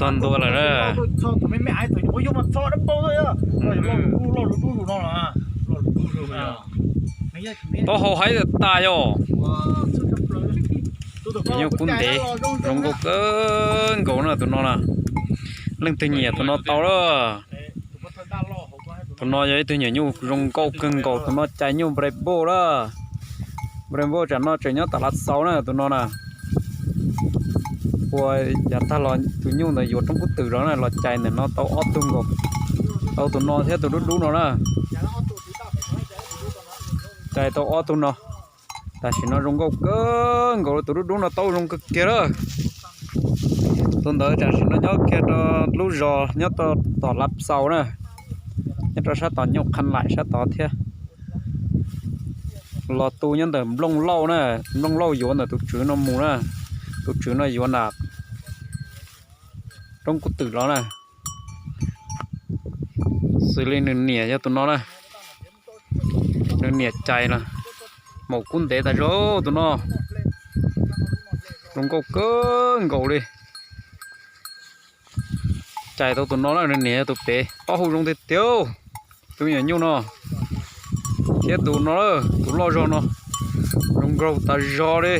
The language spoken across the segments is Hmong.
Tog ntua lawm na. Taub hau haib tas tas yom. Nyuj kub ntev zoo nkauj kawg nkaus na tus no na. Leej twg nyiam tus no tau lawm. Tus no yog ib tug nyuam nyuj zoo nkauj kawg nkaus, tus no cais nyuj Brembo lawm. Brembo tsam no tseem nyob tom Lav Xaus na tus no na. Ua yav tag los tus nyuj ntawd yuav roob kub twm los na los cais ntawm no tau ob tug nkaus. Tau tus no thiab tus dub dub no na. Cais tau ob tug no. Tam sim no zoo nkauj kawg nkaus, tus dub dub no taub zoo kawg kiag lawm. Tus ntawd tam sim no nyob kiag rau lub zos nyob tom Lav Xaus na, nyob rau sab tom Nyuj Qha Laim sab tod thiab. Los tu nyob ntawm Nplooj Lauj na, Nplooj Lauj yuav ntawm tus tswv no mus na, tus tswv no yuav nram roob kub twm los na. Xws li nws niam yog tus no na, nws niam cais na, maum kub ntev tas zog tus no, zoo nkauj kawg nkaus li. Cais tau tus no na, nws niam yog tus pem, taub hau zoo tiag tiag. Tus me nyuam nyuj no thiab tus no, tus loj zog no, zoo nkauj tas zog li,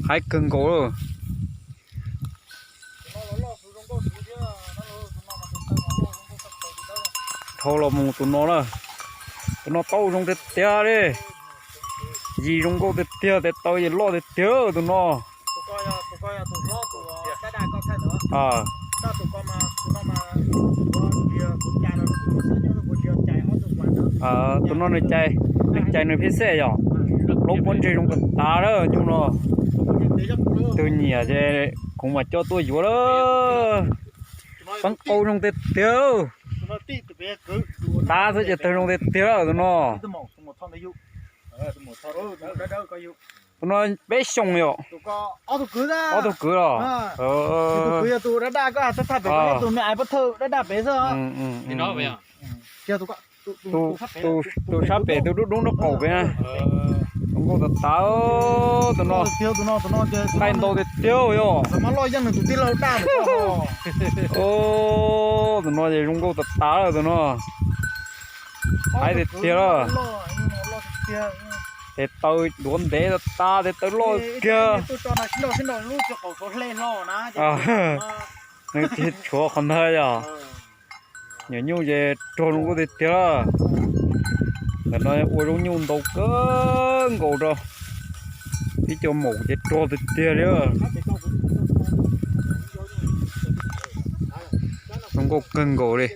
haib kawg nkaus. Dhau los mus tus no na, tus no taub zoo tiag tiag li, yig zoo nkauj tiag tiag, tes taw ces loj tiag tiag tus no. Tus no nws cais, nws cais nws pheej xej yom, plaub pob ntseg zoo tas tas lawm nyuj no. Twg nyiam ces kuv mam coj tuaj yuav lawm. Pab qau zoo tiag tiag. Tab xwb ces tawg zoo tiag tiag lawm tus no. Tus no peb xyoos yom. Ob tug kwv los? Tus sab pem tus dub dub nraub qaum pem na. Zoo nkauj tas tas tus no. Nqaij ntau tiag tiag yom. Tus no ces zoo nkauj tas tas lawm tus no. Haib tiag tiag lawm. Tes taw duav ntev tas tas, tes taw loj kiag. Nws tig tshuav qhov ntawd yom. Nyuam nyuj ces rog zoo nkauj tiag tiag lawm. Ntawm no ua zaub nyuj ntau kawg nkaus rau. Ib co maum ces rog tiag tiag li. Zoo nkauj kawg nkaus li.